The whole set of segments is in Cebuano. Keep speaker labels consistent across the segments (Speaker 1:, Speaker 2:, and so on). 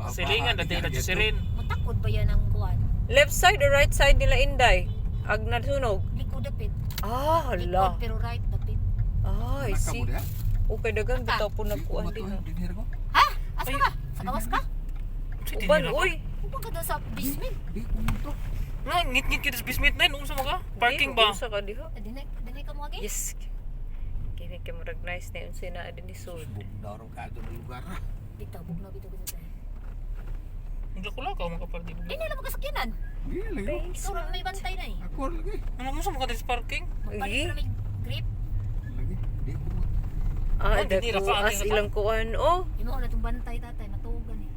Speaker 1: Silingan dati na sirin.
Speaker 2: Matakod ba yan ang kuan?
Speaker 3: Left side or right side nila, Inday? Ag nasunog.
Speaker 2: Likod dapit.
Speaker 3: Ah,
Speaker 2: Likod
Speaker 3: hala.
Speaker 2: pero right dapit.
Speaker 3: Ah, I see. Okay, dagan bitaw po nagkuan din.
Speaker 2: Ha? Asa ka? Sa gawas ka?
Speaker 3: Uban, uy.
Speaker 2: Uban ka doon sa basement.
Speaker 1: Na, ngit-ngit kita sa basement na yun. Unsa mo ka? Parking ba?
Speaker 3: Unsa ka diha?
Speaker 2: Dinay dinay ka mo agi?
Speaker 3: Yes. Kini kay murag nice na yun sina din ni Sud.
Speaker 2: Bitaw bugnaw bitaw bitaw tayo.
Speaker 1: Naglako-lako mga kapal di.
Speaker 2: Di nila magkasakyanan. Ikaw ra may bantay na eh.
Speaker 1: Ano mo sa mga dito sa parking?
Speaker 2: Magpalit
Speaker 3: Igi.
Speaker 2: na may grip.
Speaker 3: Ah,
Speaker 1: Oh, dinira
Speaker 3: dako
Speaker 1: ka,
Speaker 3: as
Speaker 1: ate, ka.
Speaker 3: ilang kuan oh.
Speaker 2: Imo na itong bantay tatay, matugan eh.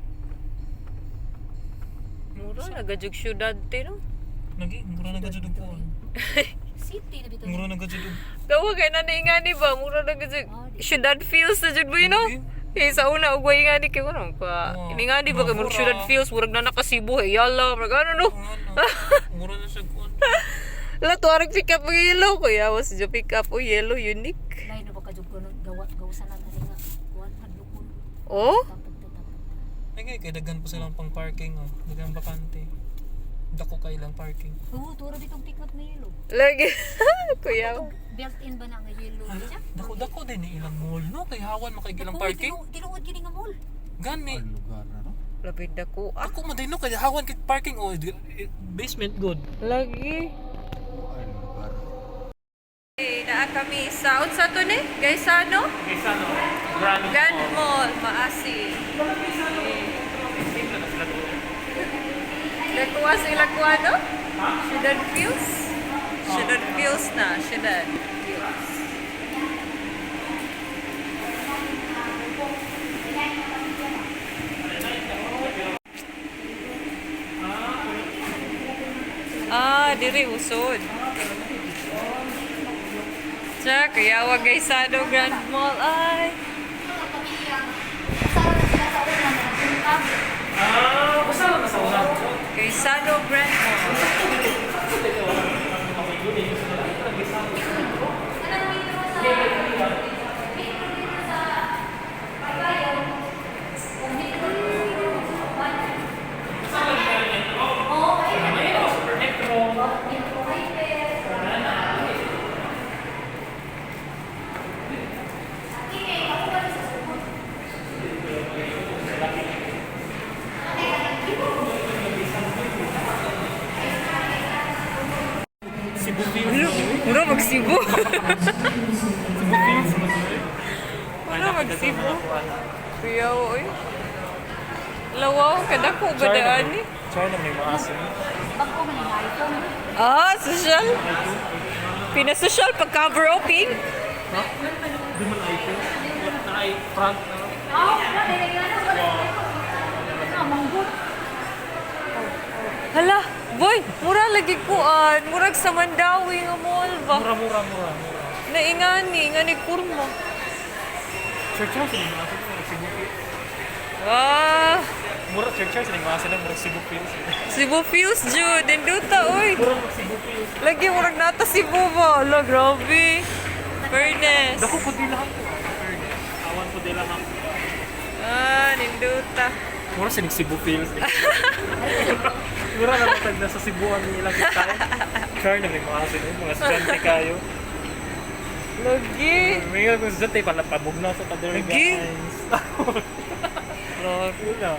Speaker 3: Mura nagajug syudad te no.
Speaker 1: Nagi, mura na gajud og kuan.
Speaker 2: City na bitaw.
Speaker 1: Mura na gajud og.
Speaker 3: Gawa kay na naingani ba mura nagajug syudad feels na jud ba you know? Eh, sa una og way ngani kay kuno pa.
Speaker 1: Oh,
Speaker 3: Iningani ba kay murag
Speaker 1: mura.
Speaker 3: syudad feels murag na nakasibo eh yala murag ano no.
Speaker 1: Ano? Mura na siya kuan.
Speaker 3: La tuarag pick up ang yellow kuya was jo pick up o yellow unique.
Speaker 2: Lain na ba ka jud kuno gawa gawsan na nga kuan hadlokon.
Speaker 3: Oh?
Speaker 2: Tapad ta tapad.
Speaker 1: Ay kay daghan pa silang pang parking oh. Daghan bakante. Dako kay ilang parking.
Speaker 2: Oo, tura bitong pick up na yellow.
Speaker 3: Lagi kuya.
Speaker 2: Built-in ba na nga yellow siya?
Speaker 1: Dako dako din ni ilang mall no kay hawan makay ilang parking.
Speaker 2: Tinuod gini nga mall.
Speaker 1: Gani.
Speaker 3: Labi dako ah.
Speaker 1: Ako man din no kay hawan kay parking oh basement good.
Speaker 3: Lagi. Hey, naa kami sa unsa to ni? Gaisano?
Speaker 1: Kaysa no. Grand.
Speaker 3: Grand Mall, Maasi. Nakuha sila kuha no? Syudad Feels? Syudad Feels na, Syudad Feels. Ah, diri usod. Tsa, kaya wag Gaisano Grand Mall ay.
Speaker 1: Ah, basta na sa una.
Speaker 3: Gaisano Grand Mall.
Speaker 1: Cebu Feels.
Speaker 3: Mura mag Cebu.
Speaker 1: Cebu Feels.
Speaker 3: Mura mag Cebu. Kuya, oy. Lawaw, kadako ba daan ni?
Speaker 1: China may maasim.
Speaker 2: Bag-o man yung iPhone.
Speaker 3: Ah, social. Pinasosyal pag cover open.
Speaker 1: Ha? Di man iPhone. Na ay front na.
Speaker 2: Ah, wala na yung ano, wala na yung Ah, manggut.
Speaker 3: Hala, boy, mura lagi kuan. Murag sa Mandawi nga mall ba?
Speaker 1: Mura mura mura. mura.
Speaker 3: Naingani, ngani kurma.
Speaker 1: Church Charles ni maasim. Mura Cebu Feels.
Speaker 3: Ah,
Speaker 1: Mura Church Charles ni maasim na mura Cebu Feels.
Speaker 3: Cebu feels jud. Induta, oy.
Speaker 1: Mura mag Cebu Feels.
Speaker 3: Lagi murag nata Cebu ba? Hala, grabe. Fairness.
Speaker 1: Dako po dila ko. Fairness. Awan po dila ha.
Speaker 3: Ah, ninduta.
Speaker 1: Mura sinig Cebu Feels. Mura na matag na sa Cebu ang ilang style. Char na may maasim. Mga estudyante kayo.
Speaker 3: Lagi.
Speaker 1: May mga estudyante pala pabugnaw sa tadere
Speaker 3: Lagi.
Speaker 1: guys. Wala.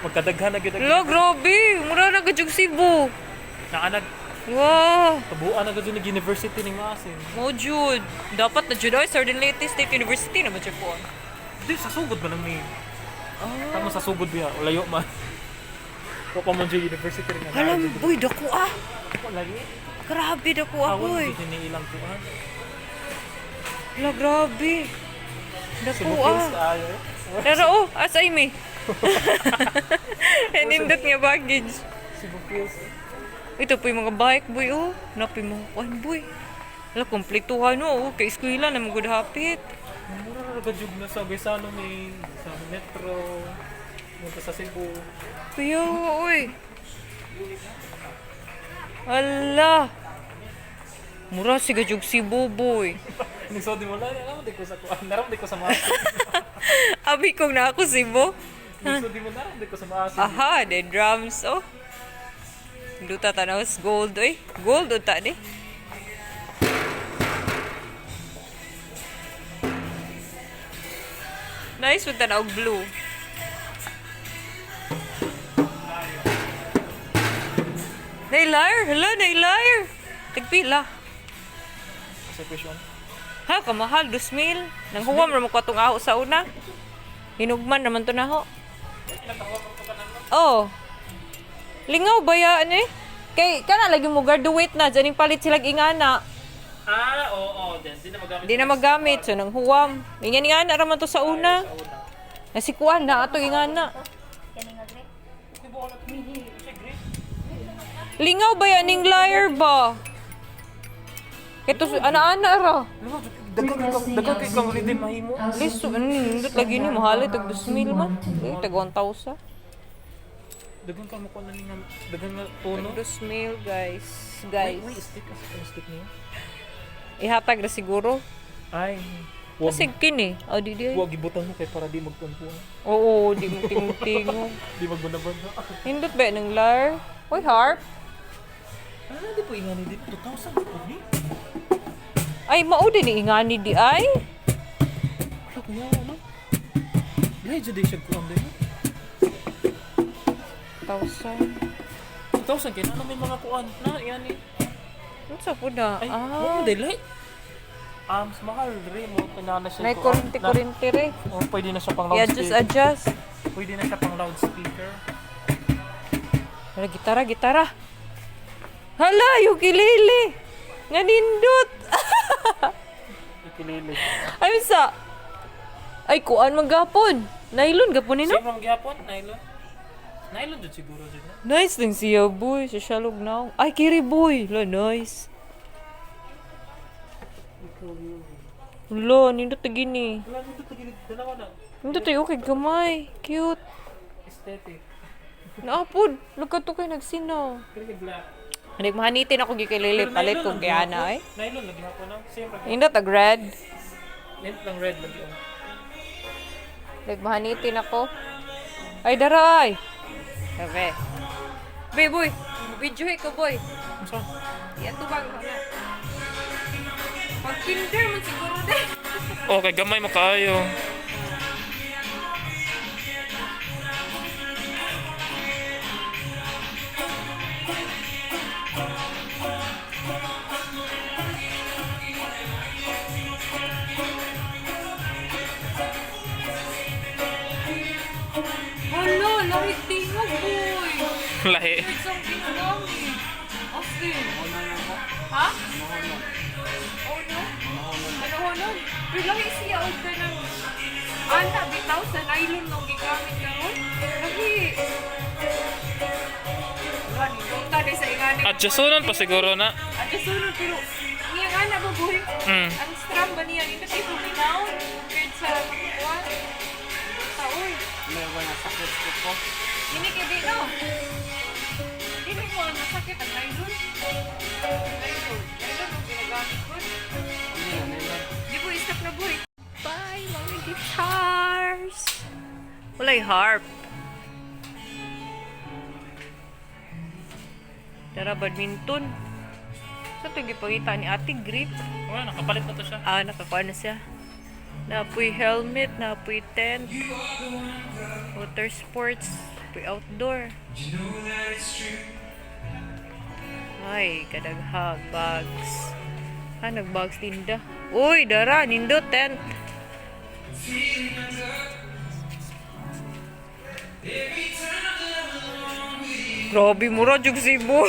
Speaker 1: Magkadaghan na gyud.
Speaker 3: Hala, grabe. Mura na gadyog Cebu.
Speaker 1: Naanag
Speaker 3: Wow.
Speaker 1: Kabuuan na gud ng university ning Maasin.
Speaker 3: Mo jud. Dapat na jud ay Southern Leyte State University na ba jud po?
Speaker 1: Di sa sugod ba nang ni? Tama sa sugod biya, layo man. Wa pa man jud university ring
Speaker 3: Alam, boy, dako ah.
Speaker 1: Lagi.
Speaker 3: Grabe dako ah,
Speaker 1: Awon
Speaker 3: boy.
Speaker 1: jud ni ilang kuan.
Speaker 3: Hala, grabe. Dako
Speaker 1: Cebu Feels
Speaker 3: ah.
Speaker 1: kaayo.
Speaker 3: Pero oh, asa imi. Nindot nga baggage.
Speaker 1: Cebu Feels.
Speaker 3: Ito po yung mga bike, boy, oh. Napi mga kuan, boy. Hala, kompletuhan, oh. Kay eskwela na magud hapit.
Speaker 1: Mura ra gud na sa Gaisano ni sa Metro. Punta sa Cebu.
Speaker 3: Kuya, oy. Hala. Mura si gajug si Boboy.
Speaker 1: Nagsaudi mo lang, alam di ko sa kuan, naram di ko sa Maasin.
Speaker 3: Abi kong na ako Cebu.
Speaker 1: Gusto di mo na, hindi ko sa maasin.
Speaker 3: Aha, the drums, oh. Duta tanaws gold, oy. Gold unta ni. Nice with tanaw blue. Nailar! Hello, nailar! Tagpila.
Speaker 1: Sa question.
Speaker 3: Ha, kamahal, 2,000. Nang huwam ra mo katong aho sa una. Hinugman naman to na ho. Oh. Lingaw ba yan eh? Kay kana lagi mo graduate na diyan palit sila ingana.
Speaker 1: Ah, oo, oo. Then, di na magamit.
Speaker 3: Di na magamit so nang huwam. Ingan ingana ra man to sa una.
Speaker 1: Sa una.
Speaker 3: Nasikuan na ato ingana.
Speaker 2: Kani nga gre.
Speaker 3: Lingaw ba yan ning liar ba? Ito ana-ana ra.
Speaker 1: Dagang kay kang rhythm mahimo.
Speaker 3: Liso, nindot lagi ni mahal tag 2,000 man. Eh, tag 1,000.
Speaker 1: Dagang ka mo ko na nga dagang nga tono.
Speaker 3: Tag 2,000 guys. Guys.
Speaker 1: Wait, stick as ang stick niya.
Speaker 3: Ihatag na siguro.
Speaker 1: Ay. Wag
Speaker 3: Kasi kini. Oh, di di.
Speaker 1: wag ibutan mo kay para di magtuntuan.
Speaker 3: Oo, di mo tingog-tingog.
Speaker 1: Di magbunabon.
Speaker 3: Hindot ba ng lar? Uy, harp.
Speaker 1: Ano di po ingani di 2000 po ni?
Speaker 3: Ay, mao din ni ingani di ay.
Speaker 1: Wala ko yan, ano? Lahi jud di siya kuang din.
Speaker 3: 1,000.
Speaker 1: 2000 kay na may mga kuan na ingani.
Speaker 3: Ano sa po na?
Speaker 1: Ay,
Speaker 3: Ah.
Speaker 1: mo di lahi. Mas mahal rin mo kinana siya.
Speaker 3: May kurente-kurente re.
Speaker 1: Oh, pwede na siya pang
Speaker 3: I-adjust,
Speaker 1: loudspeaker.
Speaker 3: adjust.
Speaker 1: Pwede na siya pang loudspeaker.
Speaker 3: Hala, gitara, gitara. Hala, ukulele. Nga nindot.
Speaker 1: Ukulele.
Speaker 3: Ay, sa. Ay, kuan man gapon. Nylon gapon ni no?
Speaker 1: Same from gihapon, nylon. Nylon jud siguro jud na.
Speaker 3: Nice din siya, boy. Sa shalog na. Ay, kiri, boy. Hala, nice. Hala, nindot na gini.
Speaker 1: Wala nito tagilid dalawa na.
Speaker 3: Nindot ay okay gamay. Cute.
Speaker 1: Aesthetic.
Speaker 3: Naapod. Luka to kay nagsinaw.
Speaker 1: Pero kay black.
Speaker 3: Hindi, mahanitin ako gikalili.
Speaker 1: Pero
Speaker 3: Palit
Speaker 1: nylon
Speaker 3: kong
Speaker 1: lang
Speaker 3: kaya na
Speaker 1: gihapon.
Speaker 3: eh.
Speaker 1: Nylon lagi hapon na. Same ra.
Speaker 3: Nindot ag red.
Speaker 1: Nindot lang red lagi oh.
Speaker 3: Like, mahanitin ako. Ay, daray! Sabi. Boy, boy! Video ko, boy.
Speaker 1: Unsa?
Speaker 3: Yan, tubag ko na. Pag kinder man siguro din.
Speaker 1: Okay, gamay mo kaayo.
Speaker 3: Hala, lahit tingog, boy!
Speaker 1: Lahi.
Speaker 3: Isang ginagamit. Austin. Ha? Oh no? Ano honon? Pero lahi siya og kanang ana bitaw sa nylon nung gigamit karon. Lahi. Wala ni Dota day sa ingani.
Speaker 1: Adjustonan pa siguro na.
Speaker 3: Adjustonan pero iyang ana ba boy? Ang stram ba niya nindot kay puminaw compared sa kuan. Dota oy.
Speaker 4: Meron na sakit ko po.
Speaker 3: Dili kay di no. Dili mo ang masakit ang nylon. Nylon. Nylon ang ginagamit ko.
Speaker 4: Hindi na, meron.
Speaker 3: Di po, stop na boy. Bye, mga guitars. Walay harp. Tara, badminton. Sa ito gipangita ni Ate Grip.
Speaker 1: Wala, nakapalit na to siya.
Speaker 3: Ah, nakakuha na siya. Napoy helmet, napoy tent. Water sports, napoy outdoor. Ay, kadaghag, bags. Ah, nagbags tinda. Uy, dara, nindo, tent. Grabe mura, jug Cebu.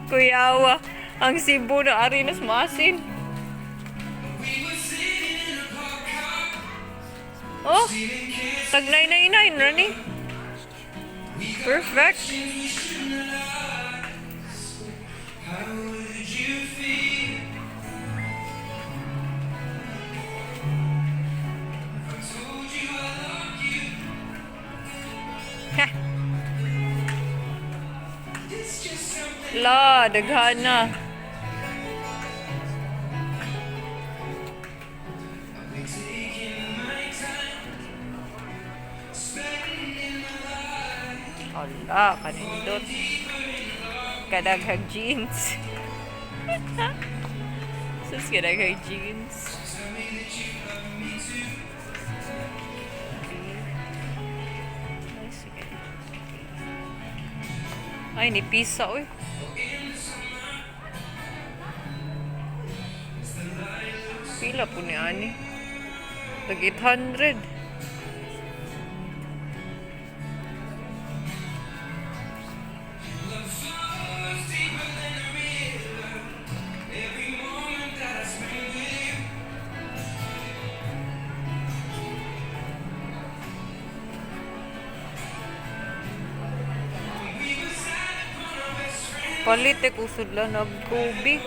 Speaker 3: Kuyawa, ang Cebu na Arinas maasin. Oh, tag 999, Rani. Perfect. Heh. La, daghan na. Ala, kanindot. Kadaghag jeans. Sus, kadaghag jeans. Ay, sige. Ay, ni pisa, uy. Pila po ni ani? Tag 800. Palit eh, kusod lang nagtubig.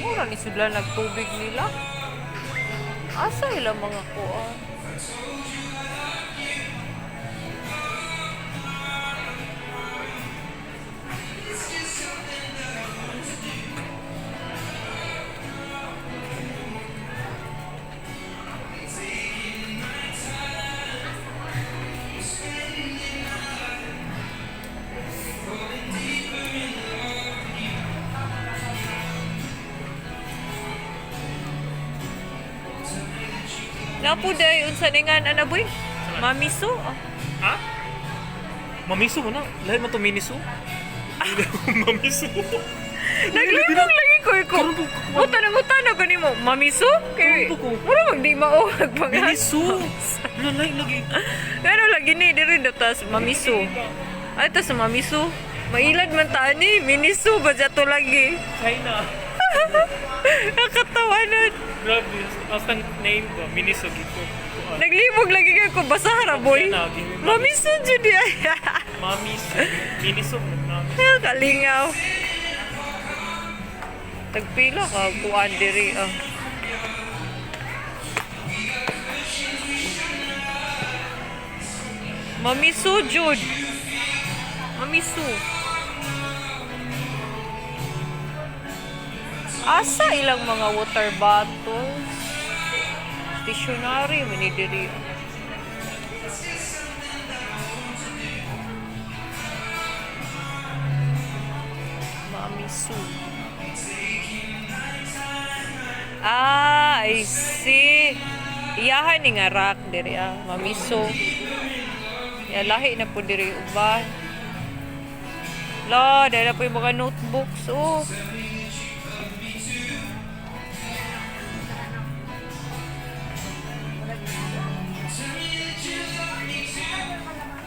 Speaker 3: Mura ni sila nagtubig nila. Asa ilang mga kuan? Napo day unsa ni nga ana boy? Mamiso. Ah.
Speaker 1: Ha? Mamiso mo na. Lahat mo to miniso. Mamiso.
Speaker 3: Naglibog lagi ko ko. Muta na gani mo. Mamiso? Kay
Speaker 1: Karon po ko.
Speaker 3: mura mag di mao pangalan.
Speaker 1: Miniso. Lalay lagi.
Speaker 3: Pero lagi ni diri do tas mamiso. Ay tas mamiso. Mailad man ta ani, miniso ba to lagi.
Speaker 1: China.
Speaker 3: Nakatawanan.
Speaker 1: Grabe. Basta name ba? Miniso gito.
Speaker 3: Naglibog lagi kay ko basa ra boy. Mamiso jud di ay.
Speaker 1: Mamiso. Miniso. Mamiso.
Speaker 3: Kalingaw. Tagpila ka kuan diri ah. Mamiso jud. Mamiso. Asa ilang mga water bottles? Stationary man ni diri. Mamiso. Ah, I see. Iyahan ni nga rack diri ah, mamiso. Ya lahi na po diri uban. La, dahil na po yung mga notebooks oh.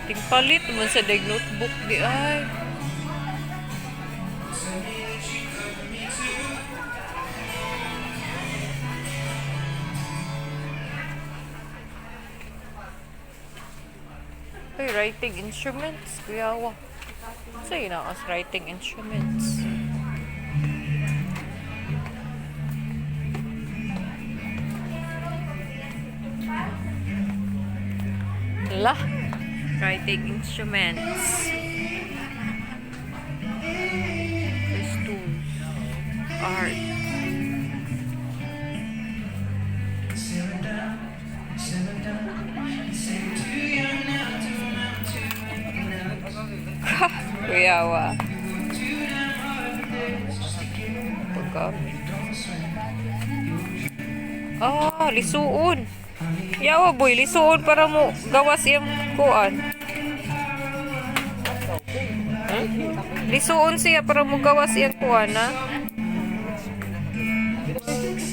Speaker 3: Tingpalit man sa dag notebook di ay. Ay, writing instruments, kuya wa. Sa'yo na as writing instruments. La, writing instruments. First tools. Art. Kuya wa. Paggamit. Ah, lisuon. Yawa boy, lisuon para mo gawas iyang kuan. Lisuon siya para mo gawas iyang kuan, ha?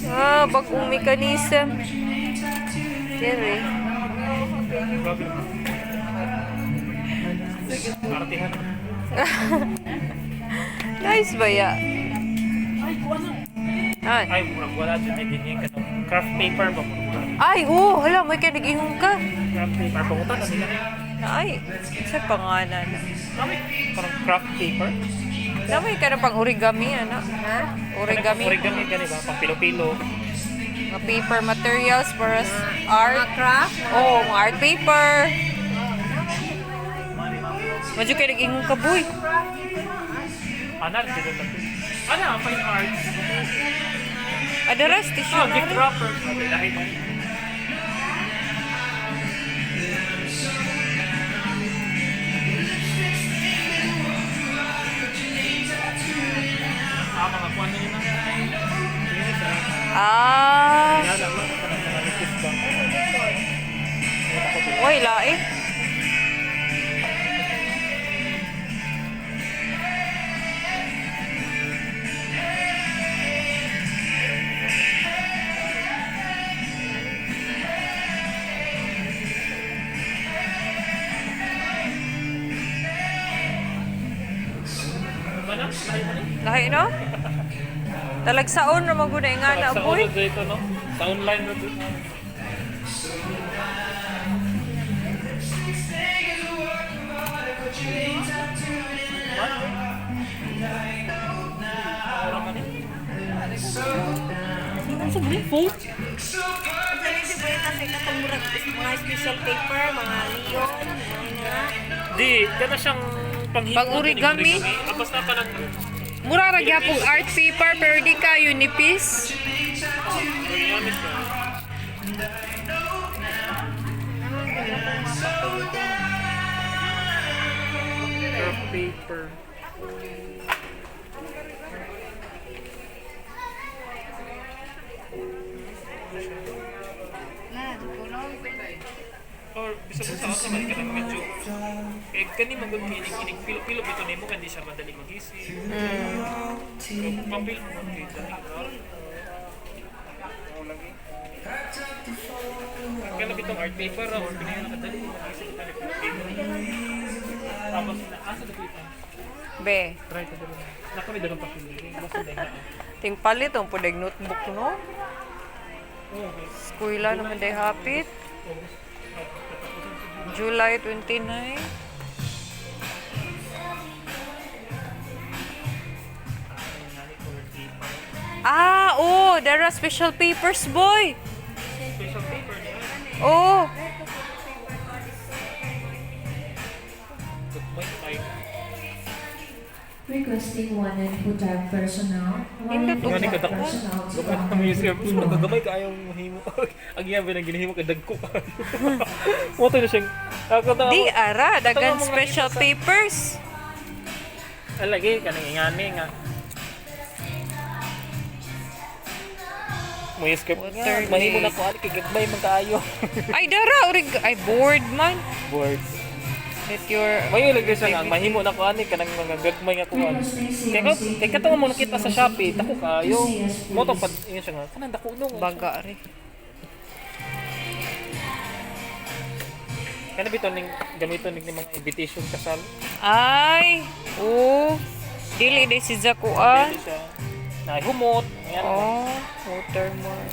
Speaker 3: Ah, bagong mechanism. Dere.
Speaker 1: Grabe. Artihan.
Speaker 3: Nice ba ya?
Speaker 1: Ay, kuha na.
Speaker 3: Ah.
Speaker 1: Ay, murag wala dyan. Ay, din yung kanang craft paper ba? Murag wala.
Speaker 3: Ay, oh, hala, may kanag-ihong ka.
Speaker 1: Craft paper. Pangutan na nila.
Speaker 3: Na, ay, sa pangalan.
Speaker 1: Kami, parang craft paper.
Speaker 3: Namay ka na pang origami, ano? Ha? Origami.
Speaker 1: Origami, gani ba? Pang pilo-pilo.
Speaker 3: Mga paper materials para sa art.
Speaker 2: Craft?
Speaker 3: Oh, mga art paper. Medyo kayo nag-ingong ka, boy.
Speaker 1: Ana, dito na. Ana, fine arts.
Speaker 3: Adara,
Speaker 1: Oh, gift
Speaker 3: stationery.
Speaker 1: wrapper. Okay, lahi man. Ah, mga kuwan na yun na. Yun siya.
Speaker 3: Ah.
Speaker 1: Nga lang, mga nipis ba?
Speaker 3: Uy, lae.
Speaker 1: Ba na? Lahi man eh.
Speaker 3: Lahi, no? Talagsaon ra magud na nga na,
Speaker 1: Sa
Speaker 3: boy.
Speaker 1: ulo dito, no? Sa online na dito.
Speaker 2: Mga special paper, mga leon, mga
Speaker 1: Di, kana siyang panghimo.
Speaker 3: Pang-origami?
Speaker 1: Ah, basta ka lang.
Speaker 3: Mura ra gyapon art paper pero di kayo nipis.
Speaker 1: Origami siya. Craft paper. Or bisag sa ako man ka nang medyo eh kani magud kinig kinig pilo pilo bitaw nimo kandi siya madali magisi. Mm. Papil mo man kay dali ra. Mao lagi. Kaya bitong art paper ra or kani nakadali mo magisi kita ni paper. Tapos na asa na kita.
Speaker 3: Be,
Speaker 1: Try to dali. Naka may dagang papel diri. Basta dai na.
Speaker 3: ting palit ang pudag notebook, no?
Speaker 1: Oh, okay.
Speaker 3: Eskwela naman day hapit.
Speaker 1: August. Oh, katapusan sa
Speaker 3: July 29.
Speaker 1: Nani colored paper.
Speaker 3: Ah, oh, there are special papers, boy.
Speaker 1: Special paper niya.
Speaker 3: Oh,
Speaker 1: Good point tayo.
Speaker 5: Requesting one and full-time personnel, one
Speaker 3: Hindi
Speaker 5: and
Speaker 3: to.
Speaker 1: Nga ni
Speaker 5: full-time
Speaker 1: kadako.
Speaker 5: personnel to
Speaker 1: Gamay
Speaker 5: come
Speaker 1: ka museum.
Speaker 5: to
Speaker 1: Gusto gamay ka ayaw mahimo. Ang iya ba ginahimo kay dagko. Mo to na siyang ako ta.
Speaker 3: di ara, dagan
Speaker 1: mga
Speaker 3: special
Speaker 1: kita sa-
Speaker 3: papers.
Speaker 1: Alagi kanang ingani nga. Mo script
Speaker 3: Water
Speaker 1: mahimo na
Speaker 3: lake.
Speaker 1: ko ani kay gagmay man kaayo.
Speaker 3: Ay, dara, orig, ay, board man.
Speaker 1: Board.
Speaker 3: Let your,
Speaker 1: Mayo lagi siya nga mahimo na ko ani kanang mga gagmay nga kuan.
Speaker 5: Requesting
Speaker 1: Kay
Speaker 5: COC
Speaker 1: kay katong mo nakita sa Shopee, dako kaayo.
Speaker 5: To CS,
Speaker 1: Mo to
Speaker 5: please.
Speaker 1: pad ingon siya nga kanang dako nung.
Speaker 3: baga rin.
Speaker 1: Kana bitaw ning gamiton ning mga invitation kasal.
Speaker 3: Ay, oh, dili day si Jakuan.
Speaker 1: Dili siya. Na humot. Ayan.
Speaker 3: Oh, watermark.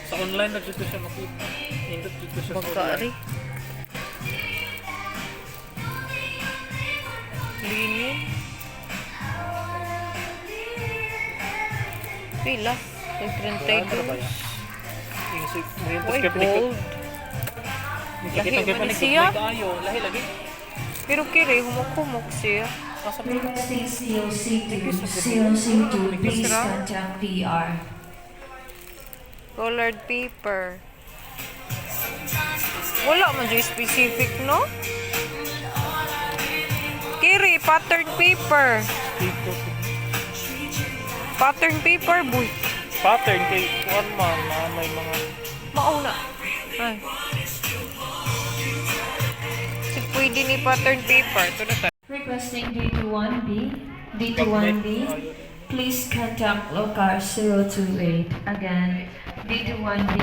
Speaker 1: Sa online na dito siya makita. Nindot dito siya sa
Speaker 3: Baga
Speaker 1: online.
Speaker 3: rin. Linin. Pila? Tag
Speaker 1: Ano ba
Speaker 3: 32.
Speaker 1: yan? Yung si mo yung
Speaker 3: Uy,
Speaker 1: script ni
Speaker 3: gold.
Speaker 1: Kita
Speaker 3: Lahi
Speaker 1: kay
Speaker 3: man
Speaker 1: pa
Speaker 3: ni
Speaker 1: ni
Speaker 3: siya.
Speaker 1: kaayo. Lahi lagi.
Speaker 3: Pero kiri, humok-humok siya.
Speaker 1: Asa ba?
Speaker 5: Requesting COC2, COC2, please contact PR.
Speaker 3: Colored paper. Wala man dyan specific, no? Kiri, pattern paper. Pattern paper, boy.
Speaker 1: Pattern kay kuan man na may mga
Speaker 3: Mauna. Ay. Si pwede ni pattern paper. Ito na tayo.
Speaker 5: Requesting D21B, D21B, please contact local 028. Again, D21B,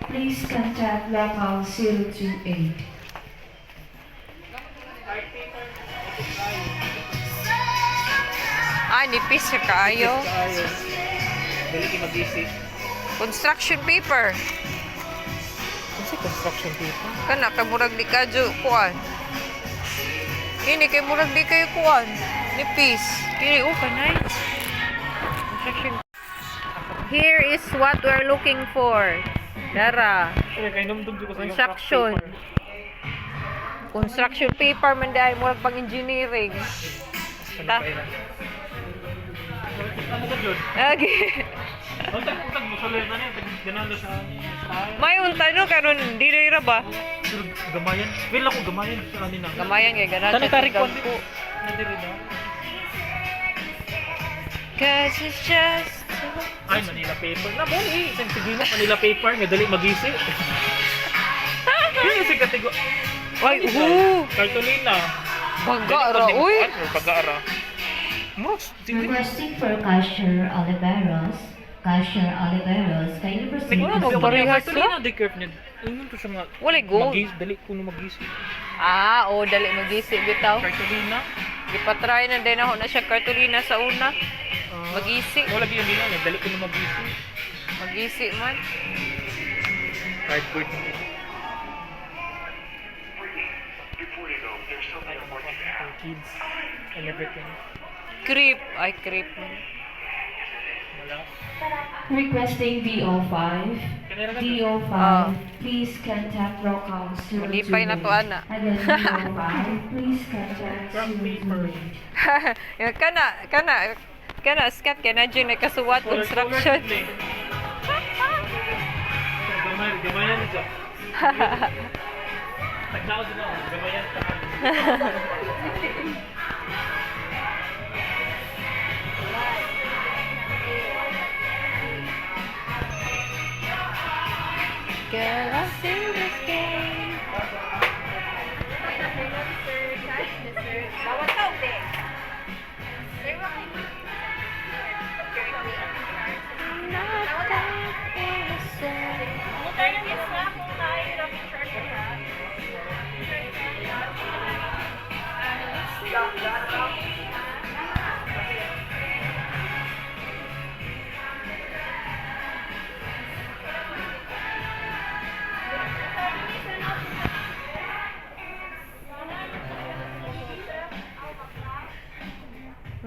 Speaker 5: please contact local 028.
Speaker 3: Ah, nipis siya kaayo.
Speaker 1: kaayo. Dali kay mag-isip.
Speaker 3: Construction paper.
Speaker 1: Kasi construction paper.
Speaker 3: Kana, kay murag di ka ju, kuan. Ini, kay murag di kayo kuan. Nipis. Kiri, oh, kanay. Construction. Here is what we're looking for. Dara.
Speaker 1: Ay, kay numdum jud ko sa iyong craft
Speaker 3: Construction.
Speaker 1: paper.
Speaker 3: Construction paper man dahil murag pang engineering.
Speaker 1: Ano
Speaker 3: Ta.
Speaker 1: pa ira? Ano ka jud?
Speaker 3: Okay.
Speaker 1: Untag untag mo sulod na niya, ganan na sa style.
Speaker 3: May unta no karon dili ra ba?
Speaker 1: Pero gamayan. Feel ako gamayan sa ani na.
Speaker 3: Gamayan kay ganahan.
Speaker 1: Sanitary
Speaker 3: siya
Speaker 1: kwan
Speaker 3: dagko.
Speaker 1: na diri na.
Speaker 3: 'Cause it's just
Speaker 1: Ay, Manila paper. Na mo ni isang sige na Manila paper nga dali magisi. Dili si katigo.
Speaker 3: Ay, oo.
Speaker 1: Cartolina.
Speaker 3: Baga ra, uy.
Speaker 1: Baga ra. Murag dili.
Speaker 2: Requesting for Cashier Oliveros. Cashier Oliveros, kindly proceed
Speaker 3: Wala
Speaker 2: to
Speaker 3: mo
Speaker 2: the
Speaker 3: parehas
Speaker 1: Cartolina di curve niya. Ingon to siya nga.
Speaker 3: Walay gold.
Speaker 1: Magis, dali kuno magisi.
Speaker 3: Ah, oh, dali magisi bitaw.
Speaker 1: Cartolina.
Speaker 3: Gipatry na din ako na siya cartolina sa una.
Speaker 1: Ah,
Speaker 3: Magisi.
Speaker 1: Wala gyud nila, dali kuno magisi.
Speaker 3: Magisi man.
Speaker 1: Cardboard. Ang kids and everything.
Speaker 3: Creep. Ay, creep man.
Speaker 1: Wala.
Speaker 5: Requesting DO5.
Speaker 1: Kanira ka.
Speaker 5: DO5,
Speaker 3: Ah.
Speaker 5: please contact local 028.
Speaker 3: Malipay na to, ana.
Speaker 5: Again, DO5, please contact
Speaker 1: From paper.
Speaker 5: 028.
Speaker 3: Yung kana, kana, kana, skat, kana, dyan, nakasuwat, construction.
Speaker 1: Gamay, gamayan siya. Tagnaw din ako, gamayan ka.
Speaker 3: Girl, I see this game. Not that innocent.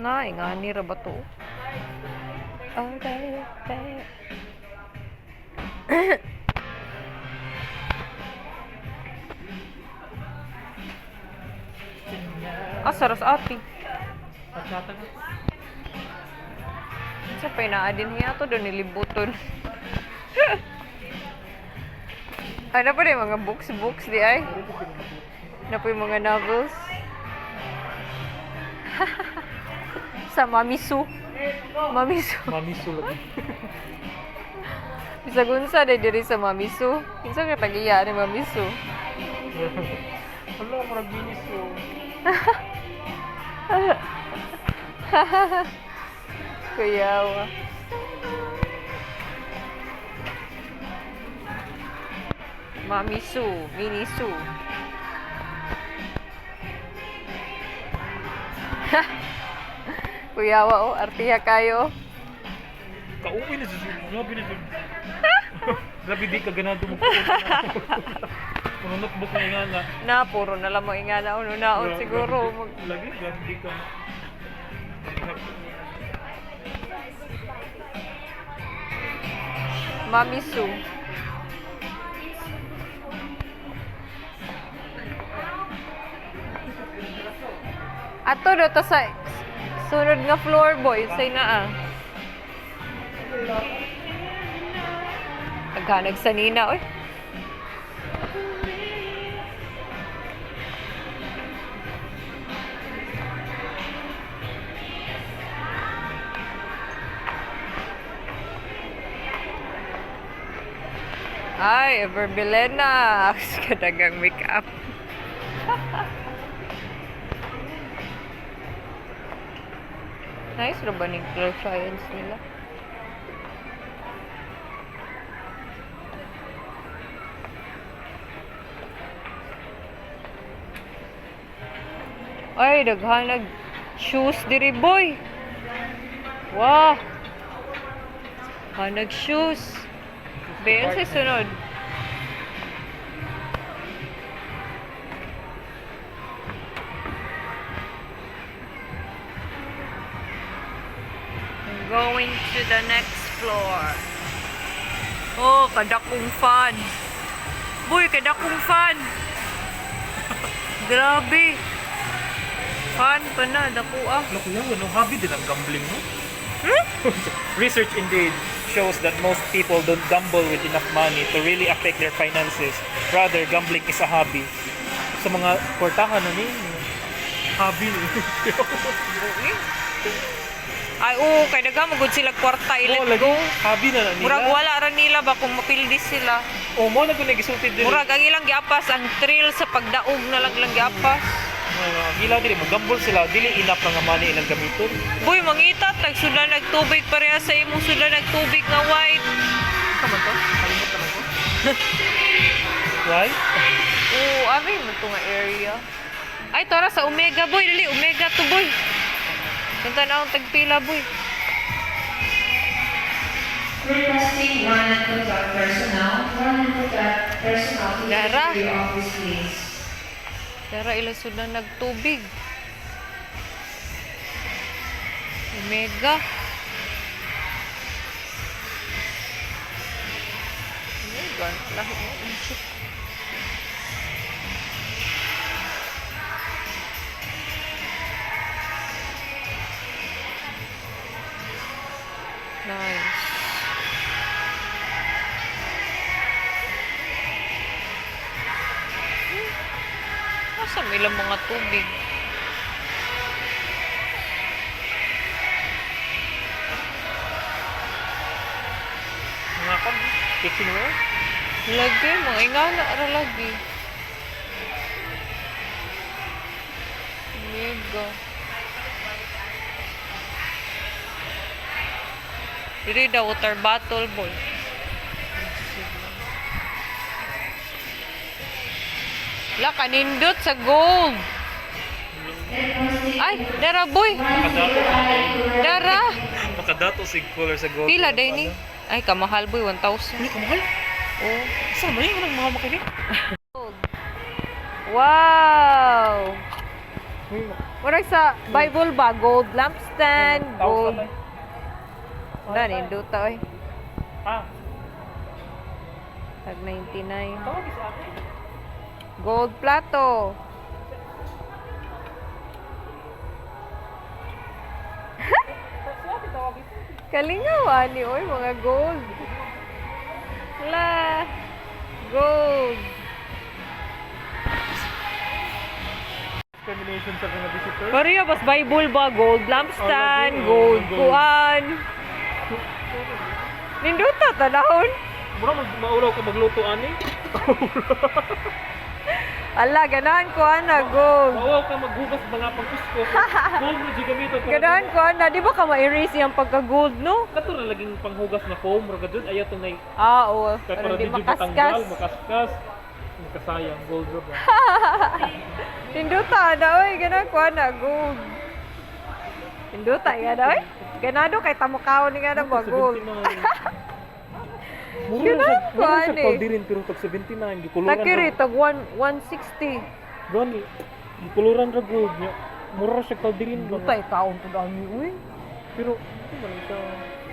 Speaker 3: Na, ingani ra ba to? Oh, baby. Asa ras ati?
Speaker 1: Pagkata ka.
Speaker 3: Sa pa naa din hiya to doon nilibuton. Ano pa rin mga books books di ay? Ano pa yung mga novels? Sa Mamisu. Mamisu.
Speaker 1: Mami sulod.
Speaker 3: Bisag unsa day diri sa Mamisu. Kinsa kay tagiya ni Mamisu?
Speaker 1: Wala, murag miniso.
Speaker 3: Kuyawa. Mamisu, Minisu. Kuyawa oh, artiya kayo.
Speaker 1: Kauwi na siya. Grabe na siya. Grabe di ka ganado mo. Mga notebook na nga na.
Speaker 3: Na, puro na lang mo ingana uno naon siguro.
Speaker 1: Lagi, grabe di ka.
Speaker 3: Mamisu. Ato do to sa sunod nga floor boy, say na ah. Naghanag sa nina, oy. Ay, Ever Bilena. Kadagang make-up. Nice ra ba ning clear science nila? Ay, daghanag shoes diri boy. Wow. Hanag shoes. Bayan sa sunod. I'm going to the next floor. Oh, kadakong fan. Boy, kadakong fan. Grabe. Fan pa na, dako ah.
Speaker 1: Ano kuya, no hobby din ang gambling, no? Research indeed shows that most people don't gamble with enough money to really affect their finances. Rather, gambling is a hobby. Sa mga kwartahan na ni hobby ni.
Speaker 3: Ay, oo, kay daghan mo gud sila kwarta
Speaker 1: Oo,
Speaker 3: i-let
Speaker 1: lagi.
Speaker 3: go.
Speaker 1: Hobby na na nila.
Speaker 3: Murag wala ra nila ba kung mapildi sila.
Speaker 1: O mo na ko nagisulti dili.
Speaker 3: Murag ang ilang giapas ang thrill sa pagdaog na lang ilang giapas.
Speaker 1: Mga gila dili maggamble sila dili enough nga money ilang gamiton.
Speaker 3: Boy, mangita tag sudlan nagtubig pareha sa imong sudlan nagtubig nga white.
Speaker 1: Tama to? Kalimot naman ko. Why?
Speaker 3: Oo, abi mo to nga area. Ay, tara sa Omega boy, dali Omega to boy. Kanta na akong tagpila boy.
Speaker 5: Requesting one and contact personnel, one and contact personnel to
Speaker 3: Dara.
Speaker 5: the office, please.
Speaker 3: Tara ilang sudlan nagtubig. Omega. Omega, lahi mo. Ang shit. Nice. Asa may ilang mga tubig?
Speaker 1: Mga kon kitchenware.
Speaker 3: Lagi, mga ingana ra lagi. Mega. Dili daw water bottle boy. La kanindot sa gold. Ay, dara boy.
Speaker 1: Makadato.
Speaker 3: Dara.
Speaker 1: Makadato sig color sa gold.
Speaker 3: Pila day ni? Ay, kamahal boy, 1,000.
Speaker 1: Ano kamahal?
Speaker 3: Oh.
Speaker 1: Sa man yun ang mahal makini?
Speaker 3: Wow! Murag sa Bible ba? Gold lampstand, gold. Na, ninduta oy.
Speaker 1: Ah,
Speaker 3: Tag 99.
Speaker 1: tawag sa akin.
Speaker 3: Gold plato. Kalingaw ani oy mga gold. La gold.
Speaker 1: Discrimination sa mga visitor.
Speaker 3: Pareho bas Bible ba gold lampstand,
Speaker 1: Oh, lagi, oh,
Speaker 3: gold
Speaker 1: gold.
Speaker 3: kuan. Ninduta tanahon.
Speaker 1: Mura mag maulaw ka magluto ani.
Speaker 3: Ala, ganahan ko ana gold.
Speaker 1: Maulaw ka maghugas mga pangkuskos. Gold mo jud gamiton para.
Speaker 3: Ganahan ko ana, di ba ka ma-erase yung pagka-gold no?
Speaker 1: Kato ra laging panghugas na foam ra jud ayaw to nay
Speaker 3: Ah, oo.
Speaker 1: kay
Speaker 3: Para
Speaker 1: para
Speaker 3: di
Speaker 1: di jud matanggal,
Speaker 3: makaskas.
Speaker 1: makaskas. Makasayang gold ra ba.
Speaker 3: Ninduta na oy, ganahan ko ana gold. Ninduta ya na oy. Ganado kay tamukaw ni nga na ba gold.
Speaker 1: Mura
Speaker 3: Ganun
Speaker 1: sa
Speaker 3: ko,
Speaker 1: mura sa
Speaker 3: ani.
Speaker 1: kaldirin pero tag 79 gikuluran.
Speaker 3: Takiri tag 1 160.
Speaker 1: Gani gikuluran ra gold nya. Mura ra siya kaldirin ba.
Speaker 3: Ninduta ikaon pud ani oy.
Speaker 1: Pero ano man siya?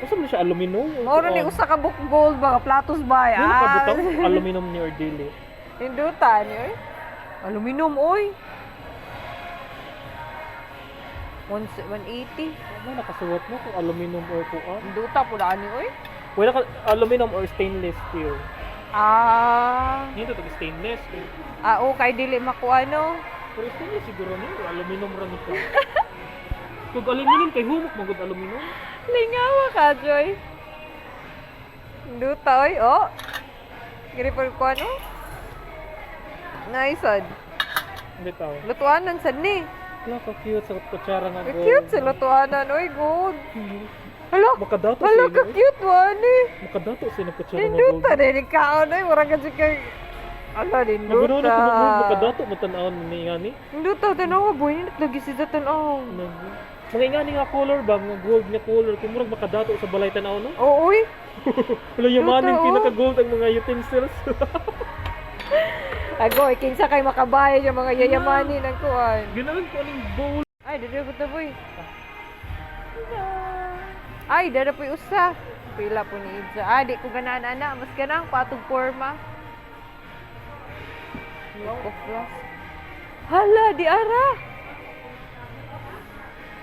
Speaker 1: Usa man siya aluminum?
Speaker 3: Mao ra ni usa ka book gold ba platos ba
Speaker 1: Ano
Speaker 3: ah.
Speaker 1: nakabutang aluminum ni or dili?
Speaker 3: Ninduta ni oy. Aluminum oy. 180.
Speaker 1: Ano nakasuwat mo kung aluminum or kuan?
Speaker 3: Ninduta pud ani oy.
Speaker 1: Wala ka aluminum or stainless steel.
Speaker 3: Ah.
Speaker 1: Dito tag stainless.
Speaker 3: Ah, oh, kay dili makuha no.
Speaker 1: Pero stainless siguro ni or aluminum ra nito. Kung aluminum kay humok magud aluminum.
Speaker 3: Lingawa ka, Joy. Duta, oy. Oh. Gripol ko ano? Nice, sad.
Speaker 1: Hindi tao.
Speaker 3: Lutuanan sad ni.
Speaker 1: Wala ka cute sa kutsara nga
Speaker 3: Ka
Speaker 1: gold.
Speaker 3: cute sa lutuanan, oy. Gold. Hala.
Speaker 1: Makadato
Speaker 3: Hala,
Speaker 1: sa
Speaker 3: ka cute wa ni.
Speaker 1: Makadato sa ino kutsara nga gold.
Speaker 3: Ninduta din ikaw, oy. Mura ka siya kay... Ala,
Speaker 1: Nagano na
Speaker 3: ninduta.
Speaker 1: ko mo makadato mo tan-awon ni nga ni.
Speaker 3: Ninduta, tanawa, boy. Nindot lagi siya tanaw.
Speaker 1: Mga ingani nga color ba, mga gold nga color, kung murag makadato sa balay tan-aw no.
Speaker 3: Oo, oy.
Speaker 1: Wala yamanin
Speaker 3: Totoo.
Speaker 1: pinaka gold ang mga utensils.
Speaker 3: Agoy, kinsa kay makabayad yung mga yayamanin ang kuan.
Speaker 1: Ganahan ko aning bowl.
Speaker 3: Ay, dada ko boy. Ay, dada po'y usa. Pila po ni Idza. Ah, di ko ganahan ana. Mas ganahan ko atong forma. Ko flask. Hala, di ara.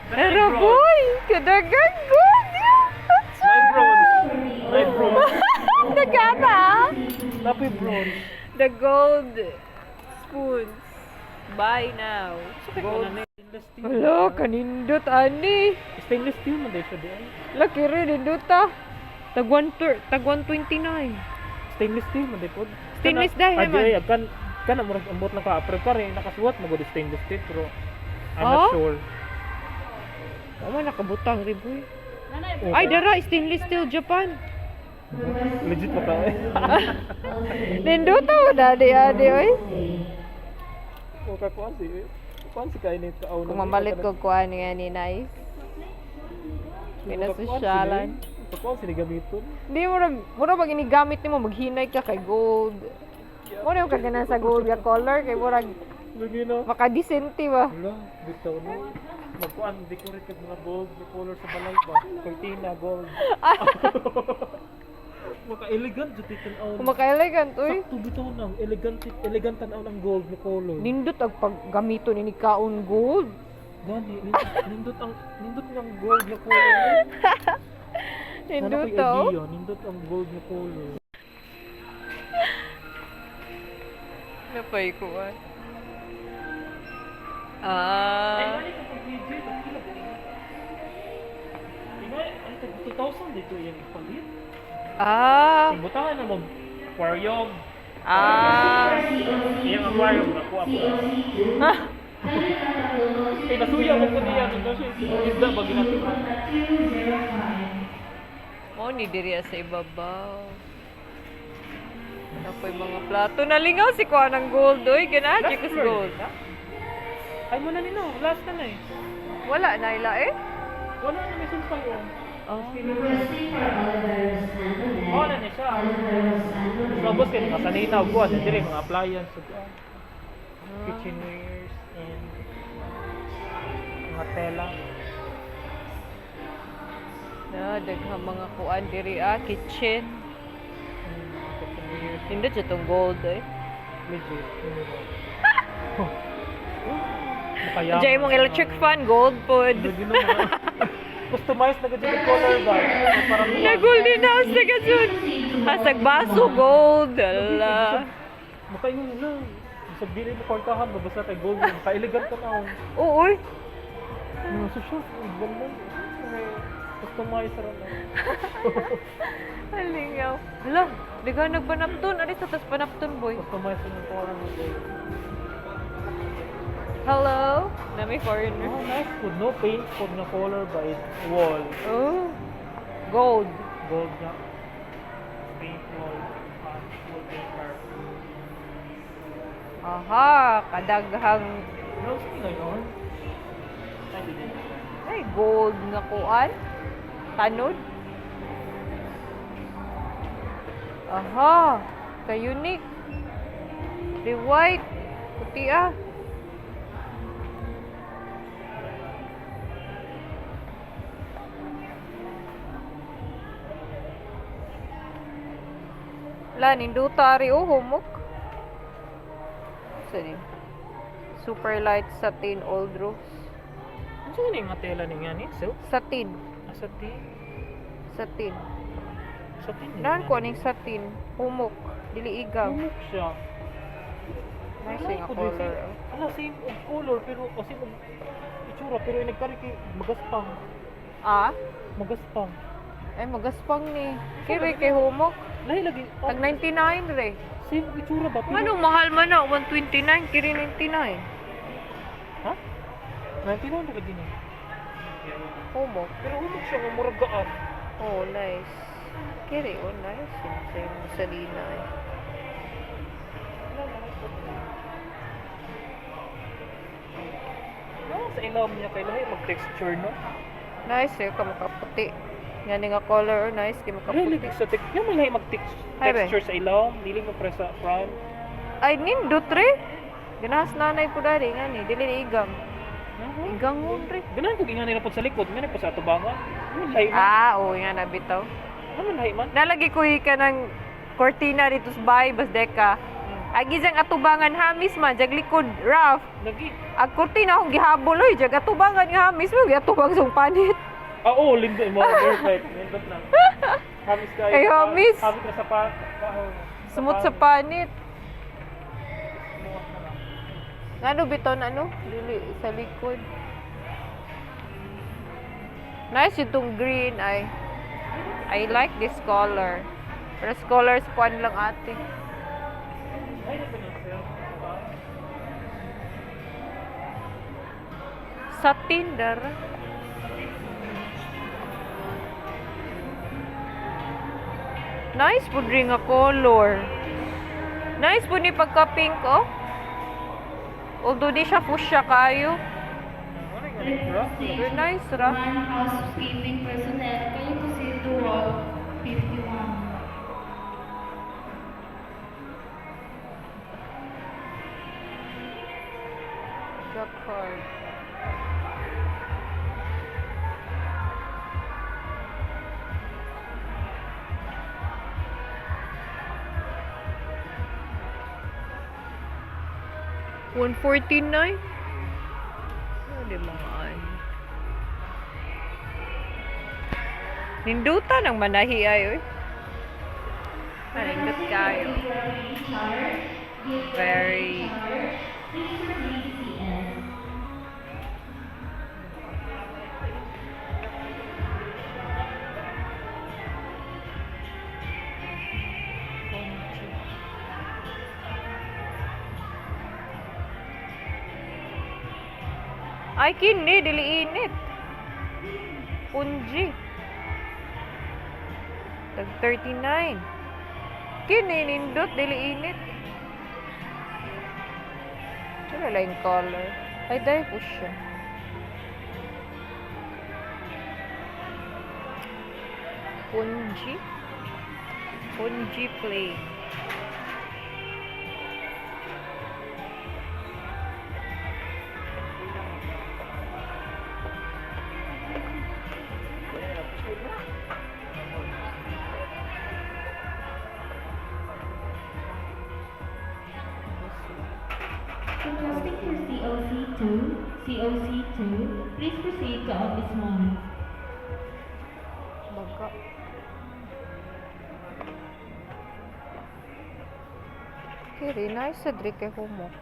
Speaker 3: Ara boy, kadagan gold.
Speaker 1: Grabe, bronze.
Speaker 3: The gold spoons. Buy now.
Speaker 1: Gold. Stainless steel.
Speaker 3: Hala, kanindot ani.
Speaker 1: Stainless steel man siya di ay.
Speaker 3: Laki rin, nindot ah. Tag 1 tag 129.
Speaker 1: Stainless steel man pod.
Speaker 3: Stainless dahil
Speaker 1: man.
Speaker 3: man.
Speaker 1: Ay, kan kana murag ambot lang ka pero kare nakasuwat mo gud stainless steel pero I'm not
Speaker 3: Oh?
Speaker 1: sure.
Speaker 3: Wa man nakabutang riboy.
Speaker 1: Oh,
Speaker 3: Ay, dara stainless steel Japan.
Speaker 1: Legit pa ka eh.
Speaker 3: Nindot ah, dadi adi oy.
Speaker 1: O ka kuan si kainit ka.
Speaker 3: Kung mamalit ko kuan nga ni nice. Pinasosyalan.
Speaker 1: Kuan sila gamiton.
Speaker 3: Hindi mo murag murag pag inigamit nimo maghinay ka kay gold. Mo na yung kaganan sa gold nga color kay murag
Speaker 1: Lagi na.
Speaker 3: makadisente ba.
Speaker 1: Wala, bitaw na. Magkuan, decorate kag mga gold, may color sa balay ba? Cortina, gold. Maka-elegant jud tan-aw.
Speaker 3: Kung maka-elegant oy.
Speaker 1: Sakto bitaw nang elegant elegant tan-aw ng gold na color.
Speaker 3: Nindot ang paggamito ni kaon gold.
Speaker 1: Gani, nindot ang gold na color.
Speaker 3: Nindot
Speaker 1: Wala
Speaker 3: oh.
Speaker 1: ko'y idea, nindot ang gold na color.
Speaker 3: Napay ko ah. Ah.
Speaker 1: Ay, ano kung PJ, tagpila ba niya? Ingay, ay, tag 2,000 dito yung ipalit.
Speaker 3: Ah.
Speaker 1: Butangan na mo, aquarium.
Speaker 3: Ah.
Speaker 1: Iyang aquarium, nakuha ko. Ay, nasuya mo ko niya. Nung siya, isda ba ginatiman?
Speaker 3: Mo ni diri sa ibabaw. Napoy mga plato. Nalingaw si kuha ng gold oy. Ganahan ko sa gold.
Speaker 1: Ay, mo na nino. Last na na eh.
Speaker 3: Wala na ila eh.
Speaker 1: Wala na may sumpay oh.
Speaker 3: Oh.
Speaker 2: Requesting for Oliveros Antoinette.
Speaker 1: Wala na siya.
Speaker 2: Oliveros Antoinette.
Speaker 1: Tapos kayo mga sanina, buwan. Dili, mga appliance. Ug, kitchenwares and mga tela.
Speaker 3: Na daghang mga kuan diri ah, kitchen.
Speaker 1: Kitchenwares.
Speaker 3: Nindot siya tong gold eh.
Speaker 1: Legit. Makayaman.
Speaker 3: Diyan imong electric fan gold pod.
Speaker 1: Lagi na mga- Customized na gadyo color ba? Parang
Speaker 3: Na golden house na gajud. Hasag baso gold. Ala.
Speaker 1: Makaingon na. Sa dili mo kwartahan, mabasa kay gold. Maka-elegant ka na.
Speaker 3: Oo, oy.
Speaker 1: Yung social, ibang mo. Customized ra na.
Speaker 3: Halingaw. Hala, daghan nagpanapton. Ari sa tas panapton boy.
Speaker 1: Customized na yung color mo.
Speaker 3: Hello? Na may foreigner.
Speaker 1: Oh, nice food. No paint food na color by wall.
Speaker 3: Oh. Gold.
Speaker 1: Gold na. Paint wall. Wallpaper.
Speaker 3: Aha, kadaghang
Speaker 1: No, saan ngayon? Ay, di din.
Speaker 3: ay gold nga kuan. Tanod. Aha, ka-unique. The white. Puti ah. La, ninduta ari oh, humok. Saan ni? Super light satin old rose.
Speaker 1: Ano sa ganyan nga tela ni nga ni? Silk?
Speaker 3: Satin.
Speaker 1: Ah, satin.
Speaker 3: Satin.
Speaker 1: Satin.
Speaker 3: Naan ko aning satin. Humok. Dili igam.
Speaker 1: Humok siya.
Speaker 3: Nice
Speaker 1: Wala
Speaker 3: nga
Speaker 1: ko
Speaker 3: color.
Speaker 1: din.
Speaker 3: Oh.
Speaker 1: Ala, same og color pero o same og itsura pero nagkari kay magaspang.
Speaker 3: Ah?
Speaker 1: Magaspang.
Speaker 3: Ay, magaspang ni. Kiri kay humok.
Speaker 1: Lahi lagi. Oh,
Speaker 3: Tag 99 re.
Speaker 1: same itsura ba? Pero,
Speaker 3: Ano, mahal man na. 129, kiri 99.
Speaker 1: Ha? 99 na lagi niya.
Speaker 3: Humok.
Speaker 1: Pero humok siya nga murag gaan.
Speaker 3: Oh, nice. Kiri, oh, nice. Same Salina eh.
Speaker 1: No, sa ilawom niya kay lahi mag-texture no.
Speaker 3: Nice eh, kamakaputi. Nga ni nga color, oh, nice. Kay
Speaker 1: Lahi
Speaker 3: makaputi.
Speaker 1: lagi sa yung lahi
Speaker 3: Ay, be.
Speaker 1: mag-texture sa ilawom, dili mo pre sa front.
Speaker 3: Ay, nindot re. Ganahas nanay po dali nga ni. Dili ni igam. Igam mo re.
Speaker 1: Ganahan ko gingan nila po sa likod, ngani po sa atubangan. Ano lahi man?
Speaker 3: Ah, oo nga na bitaw.
Speaker 1: Ano lahi man?
Speaker 3: Nalagi ko ka ng kortina dito sa bahay, bas deka. Agi jang atubangan hamis man, jag likod, rough.
Speaker 1: Lagi.
Speaker 3: Ag kortina akong gihabol oy, jag atubangan nga hamis mo, giatubang sa panit.
Speaker 1: Ah, oo, lindo mo. Perfect. Lindot na. Hamis kayo.
Speaker 3: Ay, hamis.
Speaker 1: Hamis na sa pa.
Speaker 3: Smooth sa panit. Ano bitaw na ano? Dili sa likod. Nice itong green ay. I like this color. Pero colors kuan lang ate.
Speaker 1: Ay, nasa ng sale.
Speaker 3: Sa Tinder. Nice po rin nga color. Nice po ni pagka-pink oh. Although di siya fuchsia kayo.
Speaker 1: Ano yung ganit, bro?
Speaker 3: Pero nice ra.
Speaker 5: One housekeeping personnel, can you proceed to wall 51?
Speaker 3: Jacquard. $149? Ano di mga ano? Ninduta ng manahi ay oy. Manindot kayo. Very
Speaker 5: Please proceed to CN.
Speaker 3: Conchi. Ay, kini, dili init. Punji. Tag 39. Kini, nindot, dili init. Wala lang yung color. Ay, dahil po siya. Punji? Punji plane.
Speaker 5: Requesting for COC2, COC2, please proceed to office 1.
Speaker 3: Baga. Kiri, nice sa diri kay humok.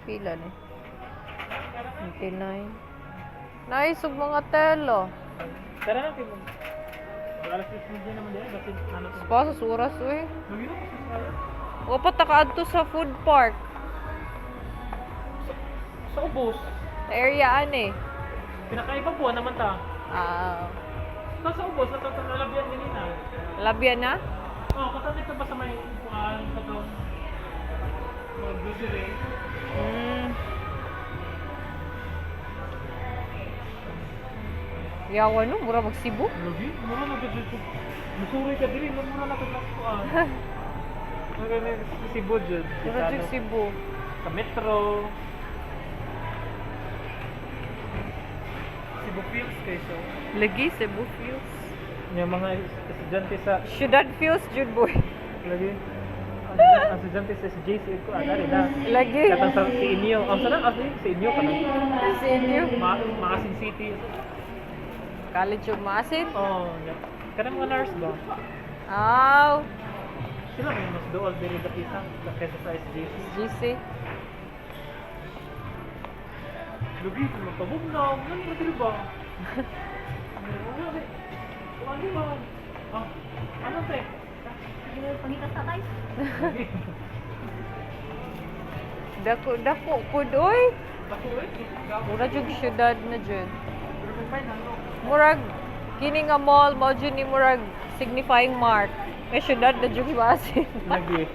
Speaker 3: Pila ni? 29. Nice og mga telo.
Speaker 1: Tara na, Timon. Alas 6:30 naman din. Kasi ano to?
Speaker 3: Pa sa oras uy.
Speaker 1: Lagi na kasi tayo.
Speaker 3: Wa pa ta kaadto sa food park.
Speaker 1: Sa ubos.
Speaker 3: Sa area ani.
Speaker 1: Pinakaiba po naman ta.
Speaker 3: Ah,
Speaker 1: Sa ubos, natatalabyan ganina.
Speaker 3: labyan na?
Speaker 1: Oh, katang ito ba sa may upuan, katong mga grocery.
Speaker 3: Yawa no, mura mag Cebu.
Speaker 1: Lagi, mura na gud dito. Musuri ka diri, mura na gud kuan. Mura na sa Cebu jud.
Speaker 3: Mura jud Cebu.
Speaker 1: Sa metro. Cebu feels kay so.
Speaker 3: Lagi Cebu feels.
Speaker 1: Yung mga estudyante sa
Speaker 3: Ciudad feels jud boy.
Speaker 1: lagi. Ang estudyante sa SJC ko ana na.
Speaker 3: Lagi.
Speaker 1: Katang sa si inyo. Ang sana as si inyo kanang
Speaker 3: Sa inyo.
Speaker 1: Maasin City.
Speaker 3: College of Maasin.
Speaker 1: Oh, yeah. Kanang mga nurse ba?
Speaker 3: Aw,
Speaker 1: Sila may mas duol diri dapita kaysa sa SJC.
Speaker 3: GC.
Speaker 1: Lugi kung magpabugnaw, ano ba diri ba? Ano ba? Ah, ano te? Lagi.
Speaker 3: Dako dako pud oy.
Speaker 1: Ako eh.
Speaker 3: Mura jud syudad na jud.
Speaker 1: Pero may fine ano.
Speaker 3: Murag kini nga mall mao jud ni murag signifying mark. Nga syudad na jud Maasin.
Speaker 1: Lagi.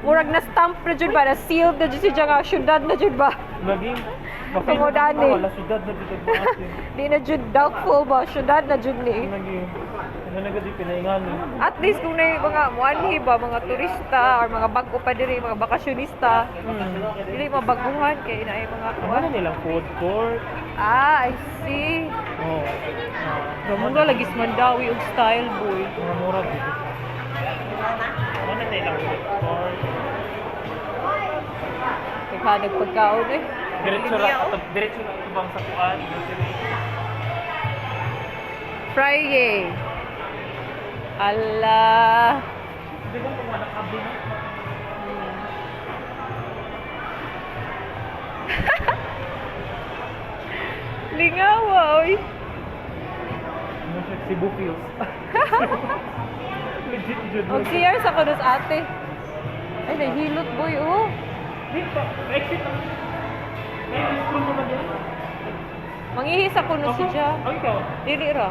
Speaker 3: Murag na stamp na jud ba, na sealed na jud siya nga syudad na jud ba.
Speaker 1: Lagi.
Speaker 3: Tungod ani.
Speaker 1: Wala syudad na dito Maasin.
Speaker 3: Di na jud doubtful ba, syudad na jud ni.
Speaker 1: Lagi. Ano na gud pinaingan ni.
Speaker 3: At least kung na mga muanhi ba, mga turista or mga bago pa diri, mga bakasyonista, dili mabaguhan kay naay mga
Speaker 1: Ano
Speaker 3: kuan.
Speaker 1: nilang food court?
Speaker 3: Ah, I see.
Speaker 1: Oh. Ah,
Speaker 3: Ramon lagi sa Mandawi og style boy.
Speaker 1: mga mura dito. Ano na nilang food court?
Speaker 3: Kaya nagpagkaon eh.
Speaker 1: Diretso ra atong diretso ra atubang sa kuan. Grocery.
Speaker 3: Friday. Ala.
Speaker 1: Di ba kung wala kabi na?
Speaker 3: Lingawa, oy.
Speaker 1: Ano siya? Cebu feels. Legit jud.
Speaker 3: Og CR sa kunos ate. Ay, nahilot boy, oh.
Speaker 1: Di pa. Exit na. May school naman yan.
Speaker 3: Mangihi sa kuno si siya.
Speaker 1: Ang ikaw.
Speaker 3: Dili ra.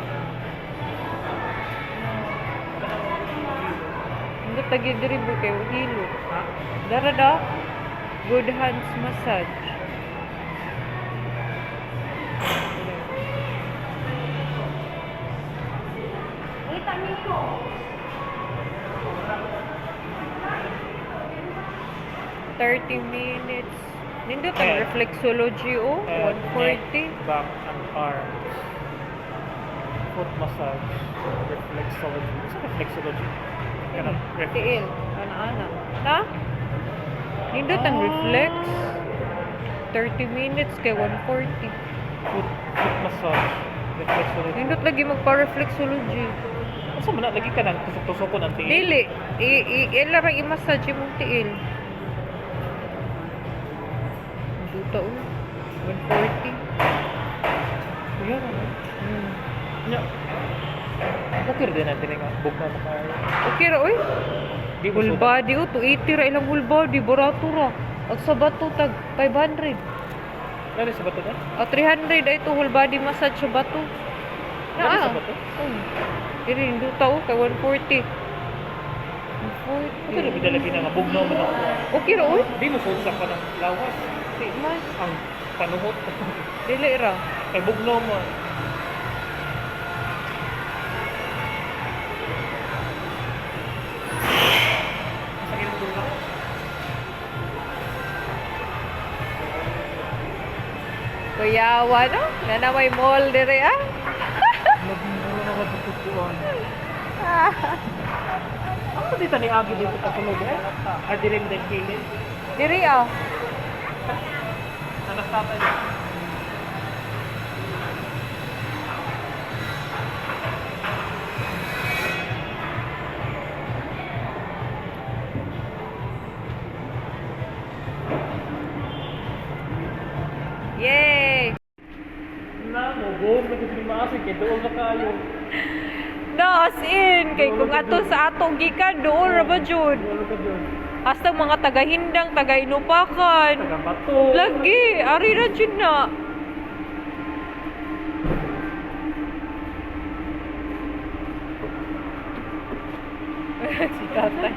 Speaker 3: Hindi tagi diri boy kay hilot.
Speaker 1: Ha?
Speaker 3: Dara da. Good hands massage. 30 minutes. Nindot ang
Speaker 1: Head.
Speaker 3: reflexology oh,
Speaker 1: Head,
Speaker 3: 140.
Speaker 1: neck, back, and arms. Foot massage. Reflexology. What's reflexology? Kanang reflex.
Speaker 3: Tiil, ana-ana. Na? Nindot ang reflex. 30 minutes kay 140.
Speaker 1: Foot massage. Reflexology.
Speaker 3: Nindot lagi magpa-reflexology.
Speaker 1: Asa man na lagi ka nang tusok-tusok ko ng tiil?
Speaker 3: Dili, i i ila ra i-massage imong tiil. Duta oh. 140.
Speaker 1: Yan, ano? Nya. Okay ra din natin nga bugna na kayo.
Speaker 3: Okay ra oy.
Speaker 1: Di mo
Speaker 3: Whole
Speaker 1: sudan.
Speaker 3: body oh, 280 ra ilang whole body, barato ra. Ag sa bato tag 500.
Speaker 1: Dali sa bato na?
Speaker 3: O 300 ay to whole body massage sa bato.
Speaker 1: Dali
Speaker 3: Naa.
Speaker 1: sa bato?
Speaker 3: Oh. Dili duta oh kay 140.
Speaker 1: Okay ra
Speaker 3: 140.
Speaker 1: bida lagi na nga bugnaw man ako.
Speaker 3: Okay ra oy.
Speaker 1: Di mo sud sa kanang lawas.
Speaker 3: Di man.
Speaker 1: Ang panuhot.
Speaker 3: Dili ra.
Speaker 1: Kay bugnaw mo. Sa ilang dula.
Speaker 3: Kuyawa no? Nana may mall dire ah.
Speaker 1: Wala na katutuan. Ako dito ni Agi dito patulog eh. Ah, dili mo dahil kilid.
Speaker 3: Diri ah.
Speaker 1: Anak tatay niya.
Speaker 3: Yay!
Speaker 1: Na, mo go, nagkasing maasig kay dool na kayo.
Speaker 3: No, as in, kay kung ato sa atong gikan, doon ra ba jud?
Speaker 1: Dool ka dyan.
Speaker 3: Hasta mga taga-hindang, taga-inupakan.
Speaker 1: Taga bato.
Speaker 3: Lagi, ari ra jud na. Si tatay.